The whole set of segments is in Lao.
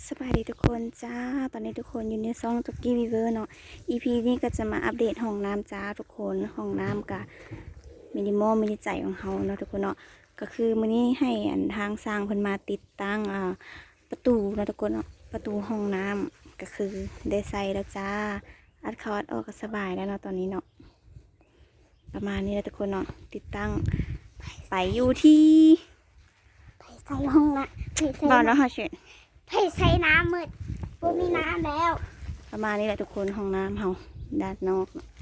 ສະບາຍດີທຸກຄົນຈ້າ ຕອນນີ້ທຸກຄົນຢູ່ໃນຊ່ອງ Jockey Weaver ເນາະ. ອີພີນີ້ກໍຈະມາອັບເດດຫ້ອງນ້ຳຈ້າທຸກຄົນ. ຫ້ອງນ້ຳກະມິນິມອລ ມິນິໃຈຂອງເຮົາເນາະທຸກຄົນເນາະ. ກໍຄືມື້ນີ້ໃຫ້ອັນທາງຊ່າງເພິ່ນມາຕິດຕັ້ງ ອ່າ ປະຕູເນາະທຸກຄົນເນາະ, ປະຕູຫ້ອງນ້ຳກໍຄືໄດ້ໃສ່ແລ້ວຈ້າ. ອັດເຂົ້າອັດອອກກໍສະບາຍແລ້ວເນາະຕອນນີ້ເນາະ. ປະມານນີ້ແຫຼະທຸກຄົນເນາະ, ຕິດຕັ້ງໄປຢູ່ທີ່ ໄປໃສ່ຫ້ອງນ້ຳ ໄປໃສ່ ບ້ານລະຫາເສນ ໄປໃສ່ນ້ຳໝົດ ບໍ່ມີນ້ຳແລ້ວ. ປະມານນີ້ແຫຼະທຸກຄົນ, ຫ້ອງນ້ຳເຮົາດ້ານນອກເນາະ.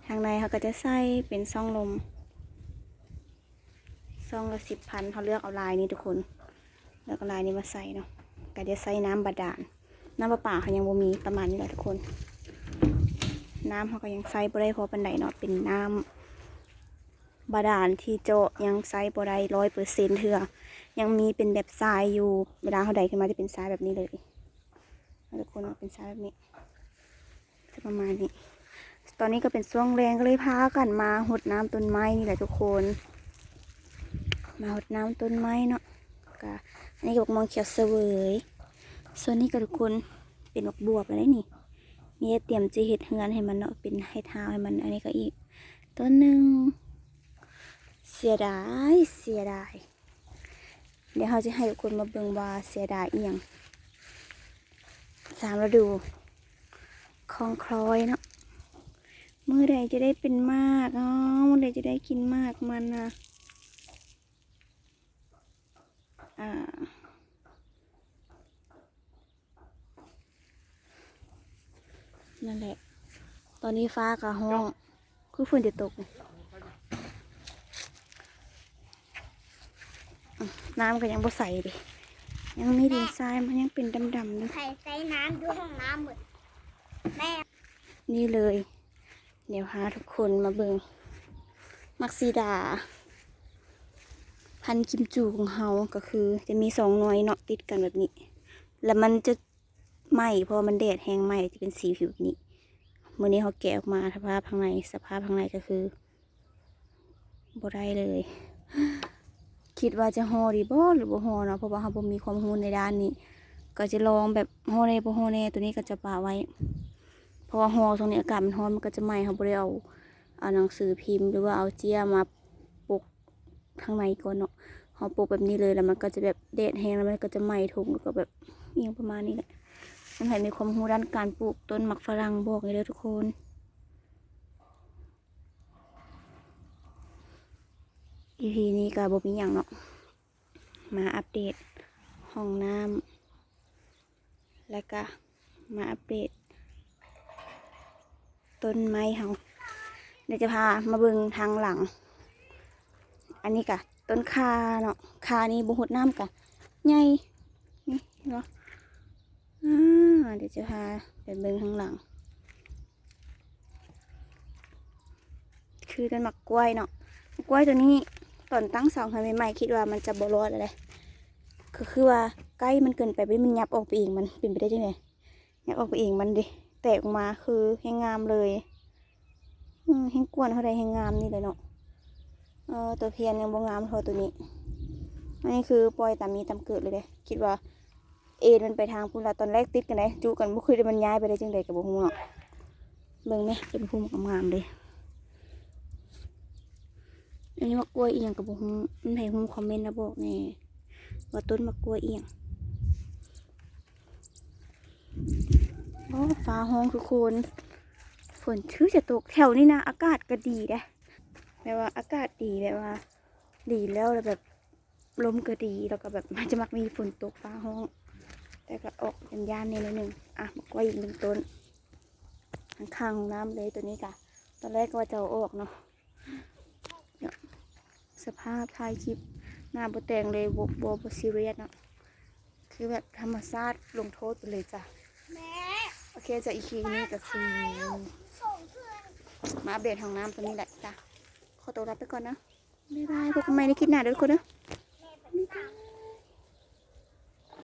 ທາງໃນເຮົາກໍຈະໃສ່ເປັນຊ່ອງລົມ ຊ່ອງລະສິບພັນ, ເຮົາເລືອກເອົາລາຍນີ້ທຸກຄົນ, ເລືອກເອົາລາຍນີ້ມາໃສ່ເນາະ. ກໍຈະໃສ່ນ້ຳບາດານ, ນ້ຳປະປາເຮົາຍັງບໍ່ມີ. ປະມານນີ້ແຫຼະທຸກຄົນ, ນ້ຳເຮົາກໍຍັງໃຊ້ບໍ່ໄດ້ພໍປານໃດເນາະ, ເປັນນ້ຳ ບາດານທີ່ເຈາະຍັງໃຊ້ບໍ່ໄດ້ຮ້ອຍເປີເຊັນເທື່ອ, ຍັງມີເປັນແບບຊາຍຢູ່. ເວລາເຮົາໄດຂຶ້ນມາຈະເປັນຊາຍແບບນີ້ເລີຍເນາະທຸກຄົນເນາະ, ເປັນຊາຍແບບນີ້ ຈະປະມານນີ້. ຕອນນີ້ກໍເປັນຊ່ວງແລງ ກໍເລີຍພາກັນມາຫົດນ້ຳຕົ້ນໄມ້ນີ້ແຫຼະທຸກຄົນ, ມາຫົດນ້ຳຕົ້ນໄມ້ເນາະ. ກະ ອັນນີ້ກໍບັກມ່ວງຂຽວສະເຫວີຍ, ສ່ວນນີ້ກໍທຸກຄົນເປັນບັກບວບແລ້ວເດ້ນີ້. ມີແຕ່ຕຽມຈະເຮັດເຮືອນໃຫ້ມັນເນາະ, ເປັນໄຮ່ທ້າວໃຫ້ມັນ. ອັນນີ້ກໍອີກຕົ້ນໜຶ່ງ. ເສຍດາຍ ເສຍດາຍ. ດຽວເຮົາຈະໃຫ້ທຸກຄົນມາເບິ່ງວ່າເສຍດາຍອີ່ຫຍັງ. ສາມລະດູຂອງຄອຍເນາະ, ມື້ໃດຈະໄດ້ເປັນໝາກເນາະ, ມື້ໃດຈະໄດ້ກິນໝາກມັນນະ. ອ່າ ນັ້ນແຫຼະ, ຕອນນີ້ຟ້າກໍຮ້ອງ ຄືຝົນຈະຕົກ. ອືມ ນ້ຳກໍຍັງບໍ່ໃສເດ, ຍັງມີດິນຊາຍ ມັນຍັງເປັນດຳໆຢູ່. ໃຜໃສ່ນ້ຳຢູ່ຫ້ອງນ້ຳໝົດແມ່. ນີ້ເລີຍ, ດຽວພາທຸກຄົນມາເບິ່ງໝາກສີດາ ພັນກິມຈູຂອງເຮົາ, ກໍຄືຈະມີສອງໜ່ວຍເນາະ ຕິດກັນແບບນີ້, ແລ້ວມັນຈະ ໄໝ້ ເພາະວ່າມັນແດດແຮງໄໝ້ ຈະເປັນສີຜິວແບບນີ້. ມື້ນີ້ເຮົາແກະອອກມາ ສະພາບຂ້າງໃນ ສະພາບຂ້າງໃນກໍຄືບໍ່ໄດ້ເລີຍ. ຄິດວ່າຈະຫໍ່ດີບໍ່ ຫຼືບໍ່ຫໍ່ເນາະ, ເພາະວ່າເຮົາບໍ່ມີຄວາມຮູ້ໃນດ້ານນີ້. ກໍຈະລອງແບບຫໍ່ແດ່ບໍ່ຫໍ່ແດ່, ໂຕນີ້ກໍຈະປະໄວ້ ເພາະວ່າຫໍ່ຊ່ວງນີ້ອາກາດມັນຮ້ອນ ມັນກໍຈະໄໝ້. ເຮົາບໍ່ໄດ້ເອົາ ເອົາໜັງສືພິມ ຫຼືວ່າເອົາເຈ້ຍມາປົກ ທາງໃນກ່ອນເນາະ, ເຮົາປົກແບບນີ້ເລີຍ ແລ້ວມັນກໍຈະແບບແດດແຮງ ແລ້ວມັນກໍຈະໄໝ້ຖົງ ແລ້ວກໍແບບອີ່ຫຍັງປະມານນີ້ແຫຼະ. ຄັນໃຜມີຄວາມຮູ້ດ້ານການປູກຕົ້ນໝາກຝຣັ່ງ ບອກແດ່ເດີທຸກຄົນ. ອີພີນີ້ກໍບໍ່ມີຫຍັງເນາະ, ມາອັບເດດຫ້ອງນ້ຳ ແລ້ວກະມາອັບເດດຕົ້ນໄມ້ເຮົາ. ດຽວຈະພາມາເບິ່ງທາງຫຼັງ. ອັນນີ້ກະຕົ້ນຂ່າເນາະ, ຂ່ານີ້ບໍ່ຫົດນ້ຳກະໃຫຍ່ ນີ້ເນາະ. ອາ ດຽວຈະພາໄປເບິ່ງທາງຫຼັງ. ຄືຕົ້ນໝາກກ້ວຍເນາະ, ໝາກກ້ວຍໂຕນີ້ ຕອນຕັ້ງເສົາເຮືອນໃໝ່ໆ ຄິດວ່າມັນຈະບໍ່ລອດແລ້ວເດ້, ກໍຄືວ່າໃກ້ມັນເກີນໄປ ມັນຫຍັບອອກໄປເອງ. ມັນເປັນໄປໄດ້ຈັ່ງໃດ? ຫຍັບອອກໄປເອງມັນເດ້, ແຕກອອກມາຄືແຮງງາມເລີຍ. ເອີ ແຮງກວນເທົ່າໃດແຮງງາມນີ້ແຫຼະເນາະ. ເອີ ຕົວພຽນຍັງບໍ່ງາມເທົ່າຕົວນີ້. ອັນນີ້ຄືປ່ອຍຕາມມີຕາມເກີດເລີຍເດ້, ຄິດວ່າ ເອັນມັນໄປທາງພຸ້ນລະ. ຕອນແລກຕິດກັນເດ້ ຈຸກັນ ບໍ່ຄືໄດ້ ມັນຍ້າຍໄປໄດ້ຈັ່ງໃດກໍບໍ່ຮູ້ເນາະ. ເບິ່ງແມະ ຕົ້ນພຸ້ນງາມໆເດ້. ອັນນີ້ໝາກກ້ວຍອີ່ຫຍັງກໍບໍ່ຮູ້, ມັນໃຜຮູ້ຄອມເມັນມາບອກແດ່ວ່າຕົ້ນໝາກກ້ວຍອີ່ຫຍັງ. ໂອ້ ຟ້າຮ້ອງທຸກຄົນ, ຝົນຄືຈະຕົກ. ແຖວນີ້ນະ ອາກາດກໍດີເດ້, ແບບວ່າອາກາດດີ ແບບວ່າດີແລ້ວ ແລ້ວແບບ ລົມກໍດີ ແລ້ວກໍແບບມັນຈະມັກມີຝົນຕົກຟ້າຮ້ອງ, ແຕ່ກໍອອກຢ້ານໆແດ່ໜ້ອຍໜຶ່ງ. ອ່ະ ໝາກກ້ວຍອີກໜຶ່ງຕົ້ນ ຂ້າງຫ້ອງນ້ຳເລີຍ. ຕົວນີ້ກະ ຕອນແລກກໍວ່າຈະເອົາອອກເນາະ, ສະພາບຖ່າຍຄລິບໜ້າບໍ່ແຕ່ງເລີຍ, ບໍ່ ບໍ່ ບໍ່ຊີຣຽສເນາະ, ຄືແບບທຳມະຊາດລົງໂທດໄປເລີຍຈ້ະ. ແມ່ ໂອເຄຈ້ະ, ອີພີນີ້ກໍຄື ສອງເທື່ອ ມາອັບເດດຫ້ອງນ້ຳຕົວນີ້ແຫຼະຈ້ະ. ຂໍຕົວລາໄປກ່ອນເນາະ. ບາຍບາຍ ພົບກັນໃໝ່ໃນຄລິບໜ້າເດີທຸກຄົນເດີ.